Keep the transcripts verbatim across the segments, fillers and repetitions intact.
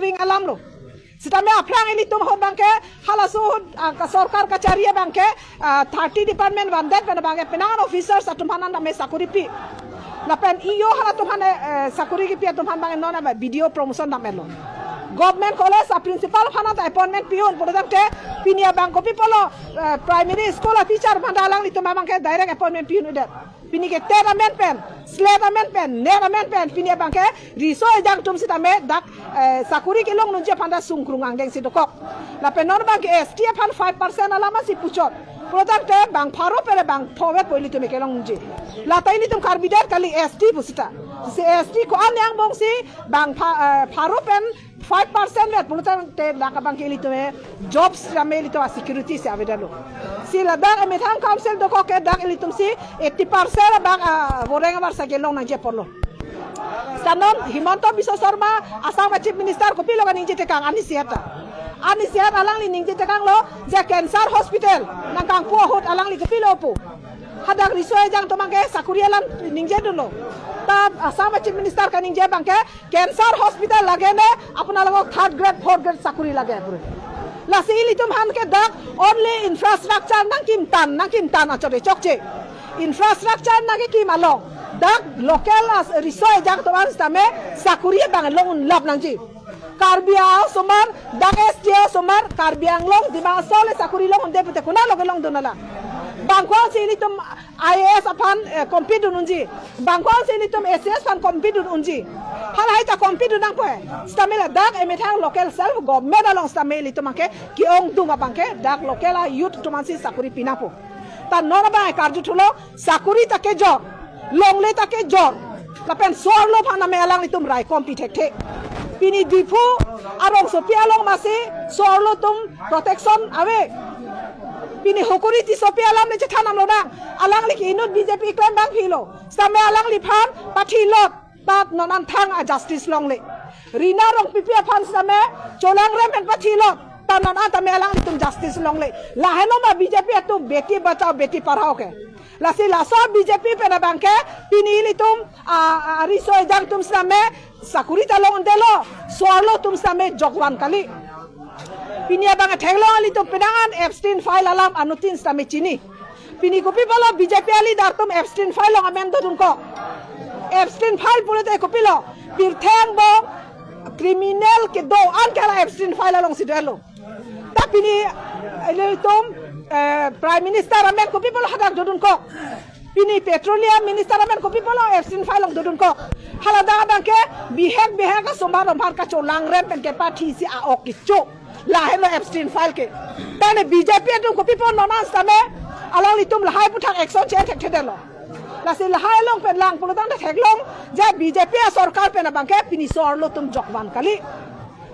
serving alam lo. Sitame aphrang ilitum ahut abangke halaso ahut, ah, ka sorkar kachari abangke, ah, thirty department vandet pen abangke penang officers atum aphan tame sakuri pi. Lapen E O halatum aphan, eh, sakuri kipi atum aphan abangke non abang B D O promotion dam-etlo. Government college a principal aphan ta appointment pi-un pulotangte pini abang kopi pulo, eh, primary school a teacher aphan ta alanglitum abangke direct appointment pi-un-edet. Pini ke TET amen pen, SLET amen pen, NET amen pen, pini abangke riso ejang atum sitame dak, eh, sakuri kelong nunji aphan ta sungkrung angdeng si dokok. Lapen non abangke S T aphan five percent alam si puchot. Pulotangte bang pharo pere bang phovet po ilitum kelong nunji. Lata ilitum Karbi det kali S T pusita. Si S T ko-an angbong si bang pha-, eh, pharo pen five percent vet pulotangte dak abangke ilitum jobs tame ilitum security si avedetlo. Si ladak amethang council dokok ke dak ilitum si eighty percent abang, ah, voreng abar sa kelong nangji apotlo. Seta non Himanta Biswa Sarma Assam Chief Minister kopilo kaningje tekang, arnisi ata. Arnisi ata alangli ningje tekanglo je cancer hospital nangkangpu ahut alangli kopilo pu. Hadak riso ejang atum abangke sakuri alam ningjedunlo. Ta Assam Chief Minister kaningje abangke cancer hospital lage ne, আপোনালোকক third grade, fourth grade sakuri lage pure. Lasi ilitum aphan ke dak only infrastructure nangkimtan, nangkimtan achot-e chokche. Infrastructure nangkekim along dak local as riso ejang atum aphan sitame sakuri abang long-un lap nangji. Karbi a-osomar, dak S T a-osomar, Karbi Anglong, Dima Hasao le sakuri long-unde pute konatlo kelongdun alam. Bang ko-an si ilitum I A S aphan, eh, compete dun unji. Bang ko-an si ilitum A C S aphan compete dun unji. Halahai ta compete dun nangpo-e. Sitame ladak amethang local self government along sitame ilitum abangke ke-ongdung abangke dak local a-youth atum aphan si sakuri pi nangpo. Ta non abang karju thulo sakuri ta kejor, longle ta kejor. Lapen so-arlo aphan tame alanglitum raikom pi thekthe. Pini Diphu arongsopi along masi so-arlo atum protection ave. Pini Hokuri Tissopi alam le chethan damlo dang. Alangli ke inut B J P klem abang philo. Sitame alangliphan pathilot, ta non an thang a justice longle. Rina Rongpipi aphan sitame cholangrem pen pathilot, ta non an tame alanglitum justice longle. Lahenlo ma B J P atum beti bachao beti padhao ke. Lasi laso B J P pen abangke pini ilitum, ah, ah, riso ejang atum sitame sakuri ta long-undelo, so-arlo atum sitame jokvan kali. Pini abang theklong ilitum penang an Epstein file alam anuttin sitame chini. Pini kopi pulo B J P a-leader atum Epstein file along amen dodunkok. Epstein file pulote kopilo, pirthe angbong criminal kedo-an ke hala Epstein file along si dolo. Ta pini, eh, ilitum, eh, Prime Minister amen kopi pulo hadak dodunkok. Pini Petroleum Minister amen kopi pulo Epstein file along dodunkok. Hala dak abangke bihek bihek asomar romhar kacholangrem pen kepathi si a-ok kecho. Lahenlo Epstein file ke. Tane B J P atum kopi pulo non an sitame alanglitum lahai aphuthak action che-en thekthedetlo. Lasi lahai along pen lang pulotangte theklong je B J P a-sorkar pen abangke pini so-arlo atum jokvan kali.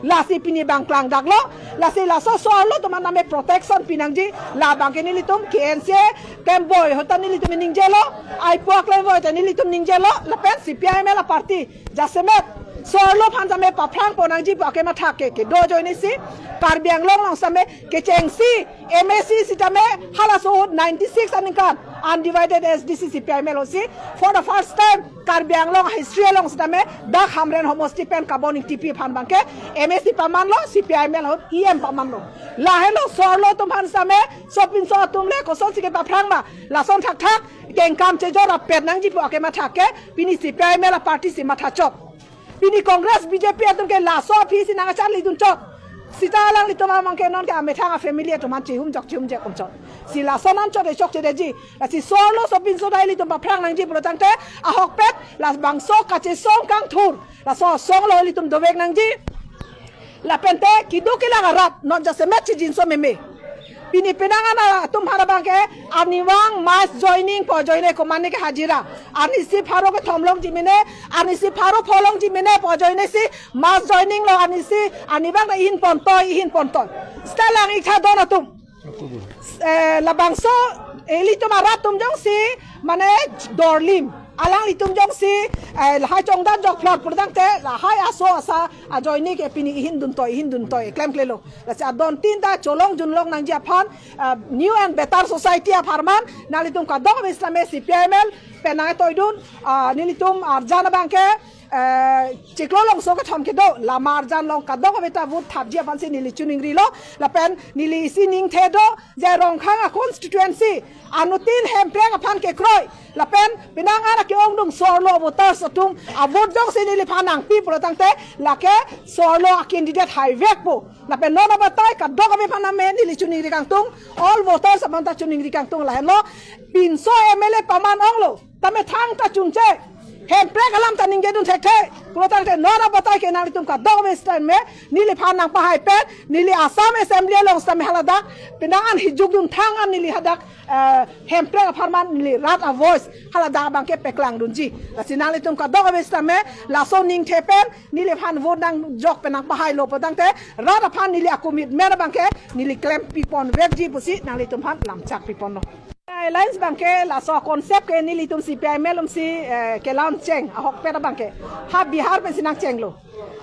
Lasi pini abang klangdaklo, lasi laso so-arlo atum aphan tame protection pi nangji, la abangke nelitum K N C A klemboi ahut ta nelitum ningjelo, aipo a klemboi ta nelitum ningjelo, lapen C P I M L a-party jasemet so-arlo aphan tame paphrangpo nangji pu akematha ke kedo ajoine si, Karbi Anglong along sitame kechengsi M A C sitame halaso ahut ninety-six aningkan undivided S D C C P I M L ahut si for the first time Karbi Anglong history along sitame dak Hamren homosti pen Kabon Ingtipi aphan abangke M A C pamanlo, C P I M L ahut E M pamanlo. Lahenlo so-arlo atum aphan sitame sopinso atum le kosonsi kepaphrang ma, lason thakthak kengkam chejor rapet nangji pu akematha ke pini C P I M L a-party si mathachot. Pini Congress B J P atum ke laso aphi si nangkacharlidunchot. Seta alanglitum abangke non ke amethang a-family atum aphan chihum jok chihum jek umchot. Si lason anchot e chokchedetji. Lasi so-arlo sopinso ta ilitum paphrang nangji pulotangte ahokpet labangso kachesong kangthur, laso asong along ilitum dovek nangji. Lapente keduk kelang arat non jasemet chijinso meme. Pini penang an atum aphan abangke arnivang mass joining pu ajoine komane ke hajira. Arnisi pharo kethom longji mene, arnisi pharo pho longji mene pu ajoine si mass joining lo, arnisi arnivang ta ihin pontoi, ihin pontoi. Seta lang-ik tha don atum. Eh, labangso, eh, ilitum arat atum jongsi mane dorlim. Alanglitum jongsi, eh, lahai chongdat jokphlot pulotangte lahai aso asa ajoine ke pini ihin duntoi, ihin duntoi klemklelo. Lasi adon tin ta cholong junlong nangji aphan, ah, new and better society apharman nanglitum kadokave sitame C P I M L Penang toidun, ah, nelitum arjan abangke, eh, chiklo longso kethom kedo, la marjan along kadokave ta vote thapji aphansi neli choningrilo, lapen neli isi ningthe do, je Rongkhang a constituency, anuttin Hemprek aphan kekroi, lapen penang ara ke-ongdung sorlo voters atum, a vote jongsi neliphan nangpi pulo tangte, lake sorlo a candidate haivekpo. Lapen non abatai kadokave aphan name neli choningri kangtung, all voters aphan ta choningri kangtung lahenlo, pinso M L A paman onglo, tame thangta chunche, Hemprek alam ta ningjedun thekthe, pulo tangte non abatai ke nanglitum kadokave sitame, neliphan nangpahai pen, neli Assam Assembly along sitame haladak, penang an hijukdun thang an neli hadak, eh, Hemprek apharman neli rat a voice, haladak abangke paklangdunji. Lasi nanglitum kadokave sitame, laso ningthe pen, neliphan vote nangjok pen nangpahailo pulo tangte, rat aphan neli a commitment abangke, neli klempiponvekji pusi, nanglitumphan lamchak piponlo. Alliance abangke, laso concept ke nelitum C P I M alumsi, eh, ke-launch cheng, ahokpet abangke. Ha Bihar pensi nangchenglo.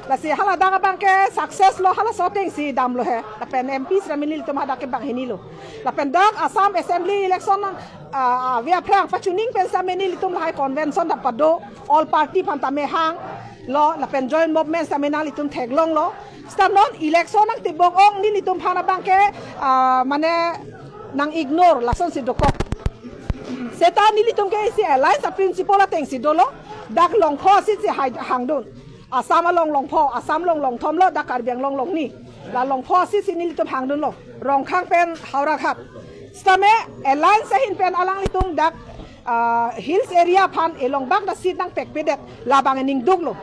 Lasi haladak abangke success lo, halaso atengsi damlo he. Lapen M P sitame nelitum hadak ke banghinilo. Lapen dak Assam Assembly election nang, ah, ah, ave aphrang pachuning pen sitame nelitum lahai convention ta pado, all party aphan tame hanglo, lapen joint movement sitame nanglitum theklonglo. Sita non election nangtibok ong nelitumphan abangke, ah, mane nang-ignore lasonsi dokok. Seta nelitum ke isi alliance a principle atengsi dolo, dak Longpho asitsi hai hangdun. Assam along Longpho, Assam along Longthom lo, dak Karbi Anglong along ni. La Longpho asitsi nelitum hangdunlo. Rongkhang pen Howraghat. Sitame alliance ahin pen alanglitum dak, ah, hills area aphan elongbak ta seat nangpekpedet, labang ening duklo.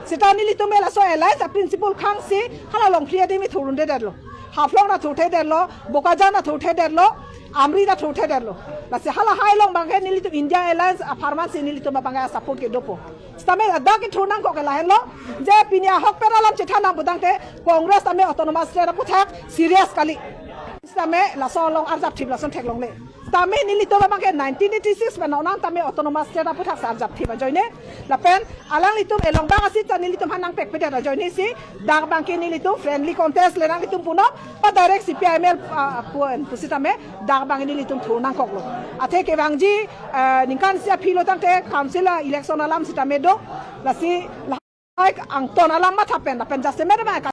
Sita nelitum ke laso alliance a principle khangsi, hala Longphli adim thurundedetlo. Haflong ta thurthedetlo, Bokajan ta thurthedetlo, Amri ta thurthedetlo. Lasi halahai along abangke nelitum India Alliance apharmansi nelitum abangke a support ke dopo. Sitame ladak kethur nangkok ke lahenlo, je pini ahokpet alam chethan nang putangte, Congress tame Autonomous State aputhak serious kali. Sitame laso along arjapthip lason theklongle. Tame nelitum abangke nineteen eighty-six pen nang tame Autonomous State aputhak sa arjapthip ajoine. Lapen alanglitum elongbak aseat ta nelitumphan nangpekpedet ajoinesi, dak abangke nelitum friendly contest le nanglitum punon, pa direct C P I M L, ah, pu-, pusitame, dak abangke nelitum thur nangkoklo. Athe kevangji, eh, ningkan isi aphi lo tangte council a election alam sitame do, lasi la-, angton alam matha pen, lapen jasemet abang